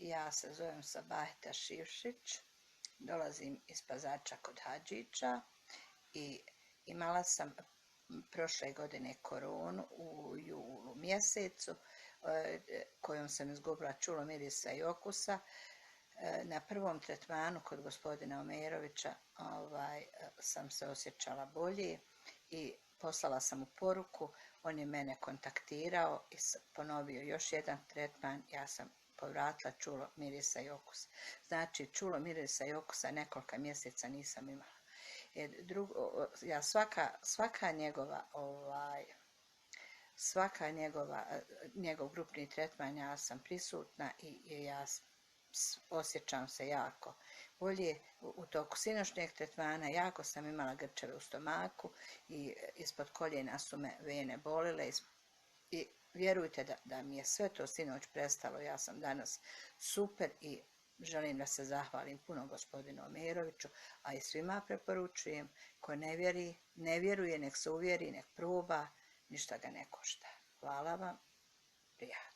Ja se zovem Sabaheta Šivšić, dolazim iz Pazača kod Hadžića i imala sam prošle godine koronu u julu mjesecu kojom sam izgubila čulo, mirisa i okusa. Na prvom tretmanu kod gospodina Omerovića sam se osjećala bolje i poslala sam mu poruku, on je mene kontaktirao i ponovio još jedan tretman, ja sam povratila čulo, mirisa i okusa. Znači, čulo, mirisa i okusa nekoliko mjeseca nisam imala. Ja njegov grupni tretman, ja sam prisutna i ja osjećam se jako bolje. U toku sinoćnjeg tretmana jako sam imala grčeve u stomaku i ispod koljena su me vene bolile i vjerujte da mi je sve to sinoć prestalo. Ja sam danas super i želim da se zahvalim puno gospodinu Omeroviću, a i svima preporučujem, ko ne vjeruje, nek se uvjeri, nek proba, ništa ga ne košta. Hvala vam, prijatno.